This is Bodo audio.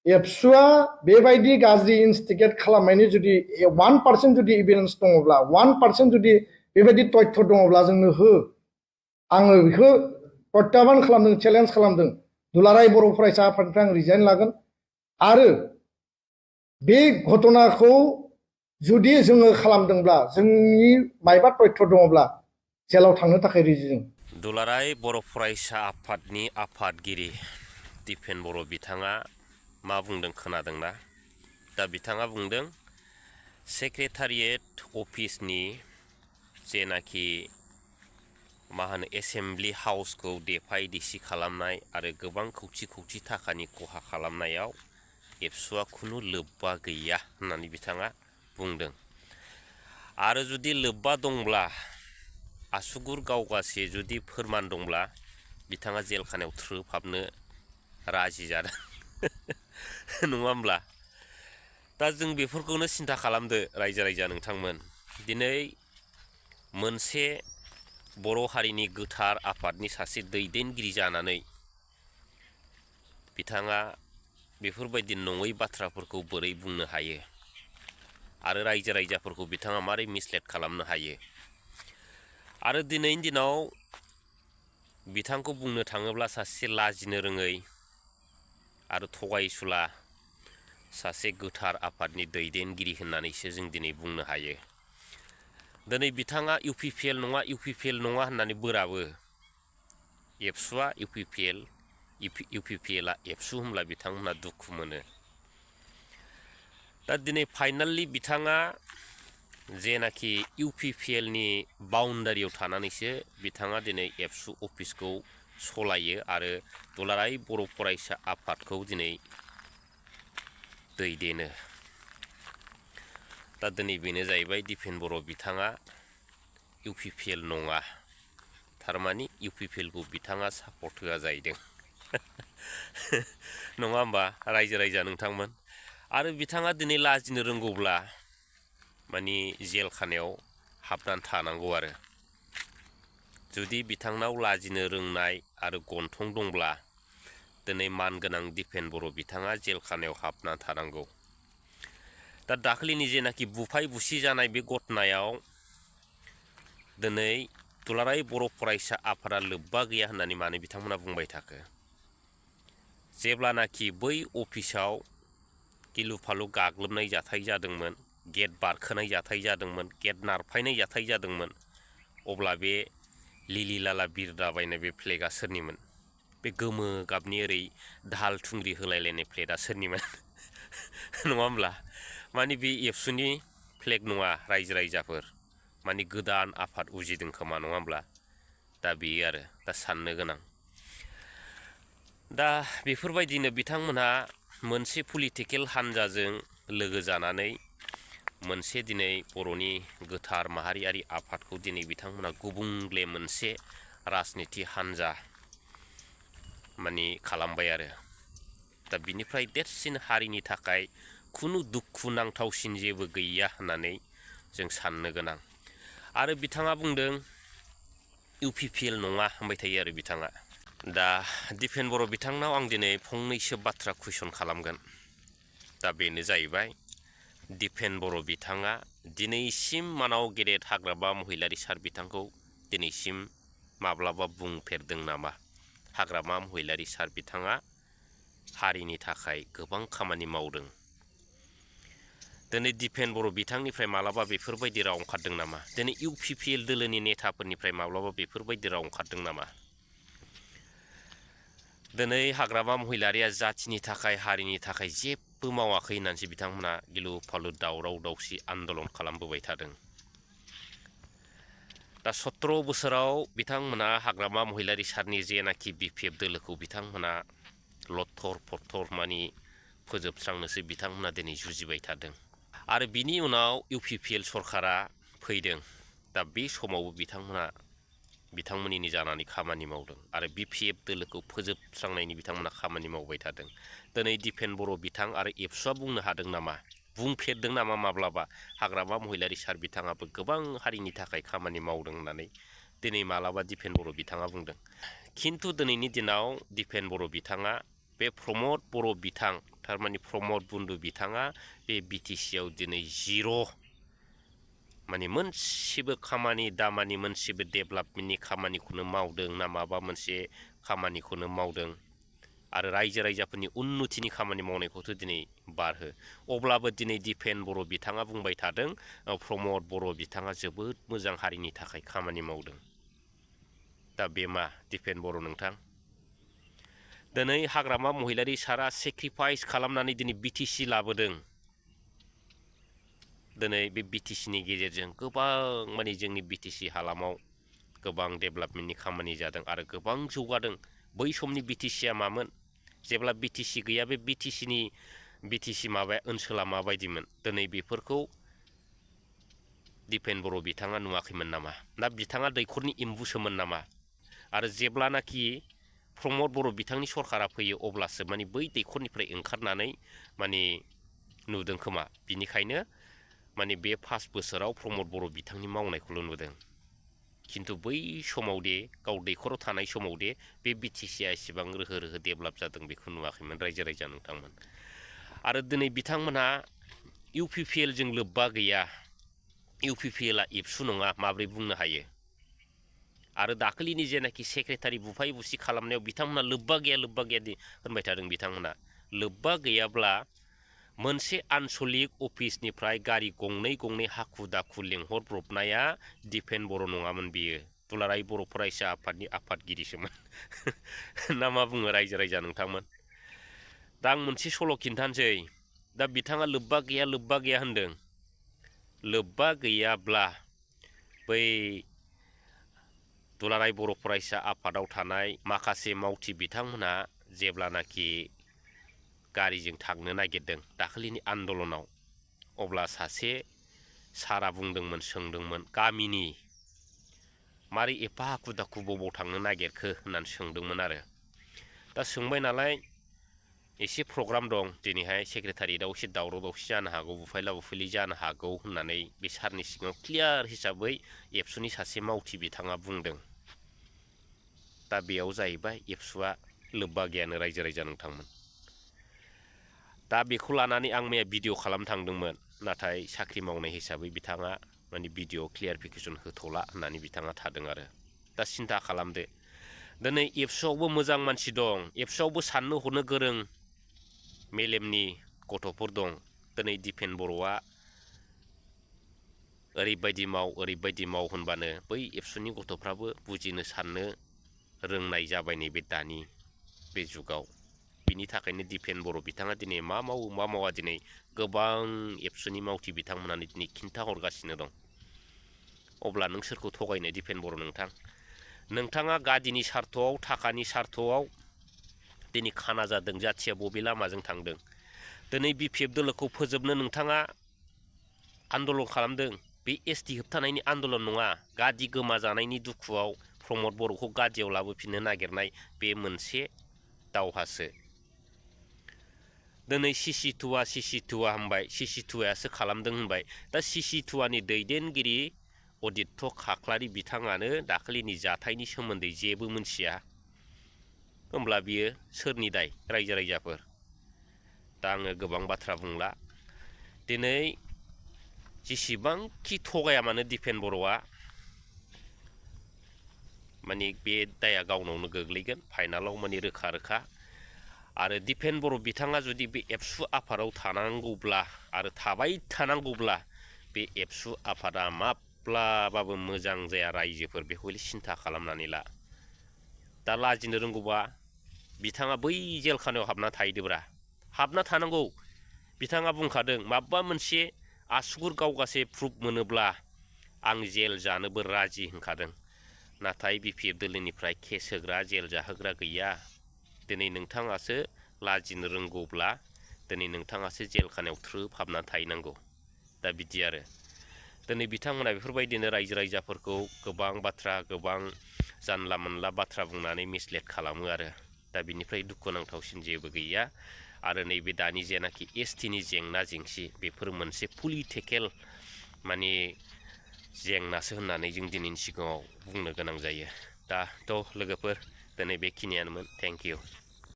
एबसुआ बेबायदि गाज्रि इनस्टिगेट खालामनायनि जुदि 1% जुदि एभिडेन्स दङब्ला 1% जुदि बेबायदि तथ्य दङब्ला जोंनो हो आङो बेखौ प्रत्याबान खालामदों चेलेन्ज खालामदों दुलाराय बर' फरायसा आफादनिफ्राय आं रिजाइन लागोन आरो बे घटनाखौ जुदि जोङो खालामदोंब्ला जोंनि मायबा तथ्य दङब्ला जेलाव थांनो थाखाय रेडि जों दुलाराय बर' फरायसा आफादनि आफादगिरि दिपेन बर' बिथाङा मा बुंदों खोनादोंना दा बिथाङा बुंदों सेक्रेटारियेट अफिसनि जेनाखि मा होनो एसेम्बलि हाउसखौ देफाय देसि खालामनाय आरो गोबां खौथि थाखानि खहा खालामनायाव एबसुआ खुनु लोब्बा गैया होननानै बिथाङा बुंदों आरो जुदि लोब्बा दंब्ला आसुगुर गावगासे जुदि फोरमान दंब्ला बिथाङा जेल खानायाव थ्रोब हाबनो राजि जादों नङा होमब्ला दा जों बेफोरखौनो सिन्था खालामदो रायजो राजा नोंथांमोन दिनै मोनसे बर' हारिनि गोथार आफादनि सासे दैदेनगिरि जानानै बिथाङा बेफोरबायदि नङै बाथ्राफोरखौ बोरै बुंनो हायो आरो रायजो राजाफोरखौ बिथाङा मारै मिसलेट खालामनो हायो आरो दिनैनि दिनाव बिथांखौ बुंनो थाङोब्ला सासे लाजिनो रोङै आरो थगायसुला सासे गोथार आफादनि दैदेनगिरि होननानैसो जों दिनै बुंनो हायो दिनै बिथाङा इउपिपिएल नङा होननानै बोराबो एबसुआ इउपिपिएलआ एबसु होनब्ला बिथांमोनहा दुखु मोनो दा दिनै फाइनालि बिथाङा जेनाखि इउपिपिएलनि बाउन्डारियाव थानानैसो बिथाङा दिनै एबसु अफिसखौ सलायो आरो दुलाराय बर' फरायसा आफादखौ दिनै दैदेनो दा दिनै बेनो जाहैबाय दिपेन बर' बिथाङा इउपिपिएल नङा थारमानि इउपिपिएलखौ बिथाङा सापर्ट होआ जाहैदों नङा होमबा रायजो राजा नोंथांमोन आरो बिथाङा दिनै लाजिनो रोंगौब्ला मानि जेल खानायाव हाबनानै थानांगौ आरो जुदि बिथांनाव लाजिनो रोंनाय आरो गन्थं दंब्ला दिनै मानगोनां दिपेन बर' बिथाङा जेल खानायाव हाबना थानांगौ दा दाख्लिनि जेनाखि बुफाय बुसि जानाय बे घटनायाव दिनै दुलाराय बर' फरायसा आफादा लोब्बा गैया होननानै मानो बिथांमोना बुंबाय थाखो जेब्लानाखि बै अफिसाव गिलु फालु गाग्लोबनाय जाथाय जादोंमोन गेट बारखोनाय जाथाय जादोंमोन गेट नारफायनाय जाथाय जादोंमोन अब्ला बे लिलि लाला बिरदाबायनाय बे फ्लेगा सोरनिमोन बे गोमो गाबनि ओरै दाहाल थुंग्रि होलायलायनाय फ्लेगा सोरनिमोन नङा होमब्ला माने बे एबसुनि फ्लेग नङा रायजो राजाफोर माने गोदान आफाद उजिदों खोमा नङा होमब्ला दा बेयो आरो दा साननो गोनां दा बेफोरबायदिनो बिथांमोनहा मोनसे पलिटिकेल हान्जाजों लोगो जानानै मोनसे दिनै बर'नि गोथार माहारियारि आफादखौ दिनै बिथांमोनहा गुबुंले मोनसे राजनिति हान्जा माने खालामबाय आरो दा बिनिफ्राय देरसिन हारिनि थाखाय खुनु दुखु नांथावसिन जेबो गैया होननानै जों साननो गोनां आरो बिथाङा बुंदों इउपिपिएल नङा होनबाय थायो आरो बिथाङा दा दिपेन बर' बिथांनाव आं दिनै फंनैसो बाथ्रा कुइसन खालामगोन दा बेनो जाहैबाय दिपेन बर' बिथाङा दिनैसिम मानाव गेदेर हाग्रामा महिलारि सार बिथांखौ दिनैसिम माब्लाबा बुंफेरदों नामा हाग्रामा महिलारि सार बिथाङा हारिनि थाखाय गोबां खामानि मावदों दिनै दिपेन बर' बिथांनिफ्राय माब्लाबा बेफोरबायदि राव ओंखारदों नामा दिनै इउपिपिएल दोलोनि नेताफोरनिफ्राय माब्लाबा बेफोरबायदि राव ओंखारदों नामा दिनै हाग्रामा महिलारिया जाथिनि थाखाय हारिनि थाखाय जेबो मावाखै होननानैसो बिथांमोना गिलु फालु दावराव दावसि आन्दलन खालामबोबाय थादों दा 17 बोसोराव बिथांमोना हाग्रामा महिलारि सारनि जेनाखि बिपिएफ दोलोखौ बिथांमोना लथर फथर मानि फोजोबस्रांनोसो बिथांमोना दिनै जुजिबाय थादों आरो बिनि उनाव इउपिपिएल सरकारा फैदों दा बे समावबो बिथांमोननि जानानै खामानि मावदों आरो बिपिएफ दोलोखौ फोजोबस्रांनायनि बिथांमोना खामानि मावबाय थादों दिनै दिपेन बर' बिथां आरो एबसुआ बुंनो हादों नामा बुंफेरदों नामा माब्लाबा हाग्रामा महिलारि सार बिथाङाबो गोबां हारिनि थाखाय खामानि मावदों होननानै दिनै मालाबा दिपेन बर' बिथाङा बुंदों खिन्थु दिनैनि दिनाव दिपेन बर' बिथाङा बे प्रमद बर' बिथां थारमाने प्रमद बन्दु बिथाङा बे BTC आव दिनै जिर' माने मोनसेबो खामानि दामानि मोनसेबो डेभेलपमेन्टनि खामानिखौनो मावदों ना माबा मोनसे खामानिखौनो मावदों आरो रायजो राजाफोरनि उन्नतिनि खामानि मावनायखौथ' दिनै बारहो अब्लाबो दिनै दिपेन बर' बिथाङा बुंबाय थादों प्रमद बर' बिथाङा जोबोद मोजां हारिनि थाखाय खामानि मावदों दा बे मा दिपेन बर' नोंथां दिनै हाग्रामा महिलारि सारा सेक्रिफाइस खालामनानै दिनै BTC लाबोदों दिनै बे BTCनि गेजेरजों गोबां माने जोंनि BTC हालामाव गोबां डेभेलपमेन्टनि खामानि जादों आरो गोबां जौगादों बै समनि BTCआ मामोन जेब्ला BTC गैया बे BTC माबाया ओनसोला माबायदिमोन दिनै बेफोरखौ दिपेन बर' बिथाङा नुवाखैमोन नामा ना बिथाङा दैखरनि एम्बुसोमोन नामा आरो जेब्लानाखि प्रमद बर' बिथांनि सरकारा फैयो अब्लासो माने बै दैखरनिफ्राय ओंखारनानै माने नुदों खोमा बिनिखायनो माने बे 5 बोसोराव प्रमद बर' बिथांनि मावनायखौल' नुदों खिन्थु बै समाव दे गाव दैखराव थानाय समाव दे बे BTCआ एसेबां रोहो रोहो डेभेलप जादों बेखौ नुवाखैमोन रायजो राजा नोंथांमोन आरो दिनै बिथांमोनहा UPPL जों लोब्बा गैया UPPLआ एबसु नङा माब्रै बुंनो हायो आरो दाखालिनि जेनाखि सेक्रेटारि बुफाय बुसि खालामनायाव बिथांमोनहा लोब्बा गैया होनबाय थादों बिथांमोनहा लोब्बा गैयाब्ला मोनसे आनसलिक अफिसनिफ्राय गारि गंनै हाखु दाखु लेंहरब्रबनाया दिपेन बर' नङामोन बियो दुलाराय बर' फरायसा आफादनि आफादगिरिसोमोन ना मा बुङो रायजो राजा नोंथांमोन दा आं मोनसे सल' खिन्थानोसै दा बिथाङा लोब्बा गैया होनदों लोब्बा गैयाब्ला बै दुलाराय बर' फरायसा आफादाव थानाय माखासे मावथि बिथांमोनहा जेब्लानाखि गारिजों थांनो नागिरदों दाखालिनि आन्दलनाव अब्ला सासे सारा बुंदोंमोन सोंदोंमोन गामिनि मारै एफा हाखु दाखु बबाव थांनो नागिरखो होननानै सोंदोंमोन आरो दा सोंबाय नालाय एसे प्रग्राम दं दिनैहाय सेक्रेटारियेटआव एसे दावराव दावसि जानो हागौ बुफायला बुफायलि जानो हागौ होननानै बे सारनि सिगाङाव क्लियार हिसाबै एबसुनि सासे मावथि बिथाङा बुंदों दा बेयाव जाहैबाय एबसुआ लोब्बा गैयानो रायजो राजा नोंथांमोन दा बेखौ लानानै आं मैया भिडिअ खालामनो थांदोंमोन नाथाय साख्रि मावनाय हिसाबै बिथाङा माने भिडिअ क्लियारिफिकेसन होथ'ला होननानै बिथाङा थादों आरो दा सिन्था खालामदो दिनै एबसुआवबो मोजां मानसि दं एबसुआवबो साननो हनो गोरों मेलेमनि गथ'फोर दं दिनै दिपेन बर'आ ओरैबायदि माव होनबानो बै एबसुनि गथ'फ्राबो बुजिनो साननो रोंनाय जाबाय नैबे दानि बे जुगाव बिनि थाखायनो दिपेन बर' बिथाङा दिनै मा मावो मा मावा दिनै गोबां एबसुनि मावथि बिथांमोनानो दिनै खिन्थाहरगासिनो दं अब्ला नों सोरखौ थगायनो दिपेन बर' नोंथाङा गादिनि सार्थ'आव थाखानि सार्थ'आव दिनै खाना जादों जाथिया बबे लामाजों थांदों दिनै BPF दोलोखौ फोजोबनो नोंथाङा आन्दलन खालामदों बे ST होबथानायनि आन्दलन नङा गादि गोमाजानायनि दुखुआव प्रमद बर'खौ गादियाव लाबोफिननो नागिरनाय बे मोनसे दावहासो दिनै सिसि2 होनबाय सिसि2यासो खालामदों होनबाय दा सिसि2नि दैदेनगिरि अदित्य खाख्लारि बिथाङानो दाखालिनि जाथायनि सोमोन्दै जेबो मोनथिया होमब्ला बियो सोरनि दाय रायजो राजाफोर दा आङो गोबां बाथ्रा बुंला दिनै जेसेबांखि थगाया मानो दिपेन बर'आ माने बे दाया गावनावनो गोग्लैगोन फाइनालाव माने रोखा रोखा आरो दिपेन बर' बिथाङा जुदि बे एबसु आफादाव थानांगौब्ला आरो थाबाय थानांगौब्ला बे एबसु आफादा माब्लाबाबो मोजां जाया रायजोफोर बेखौ सिन्था खालामनानै ला दा लाजिनो रोंगौबा बिथाङा बै जेलखानायाव हाबना थाहैदोब्रा हाबना थानांगौ बिथाङा बुंखादों माबा मोनसे आसुगुर गावगासे प्रुफ मोनोब्ला आं जेल जानोबो राजि होनखादों नाथाय BPF दोलोनिफ्राय केस होग्रा जेल जाहोग्रा गैया दिनै नोंथाङासो लाजिनो रोंगौब्ला दिनै नोंथाङासो जेलखानायाव थ्रोब हाबना थाहैनांगौ दा बिदि आरो दिनै बिथांमोना बेफोरबायदिनो रायजो राजाफोरखौ गोबां बाथ्रा गोबां जानला मोनला बाथ्रा बुंनानै मिसलेट खालामो आरो दा बिनिफ्राय दुखुनांथावसिन जेबो गैया आरो नैबे दानि जेनाखि STनि जेंना जेंसि बेफोर मोनसे पलिटिकेल माने जेंनासो होननानै जों दिनैनि सिगाङाव बुंनो गोनां जायो दाथ' लोगोफोर दिनै बेखिनियानोमोन थेंक इउ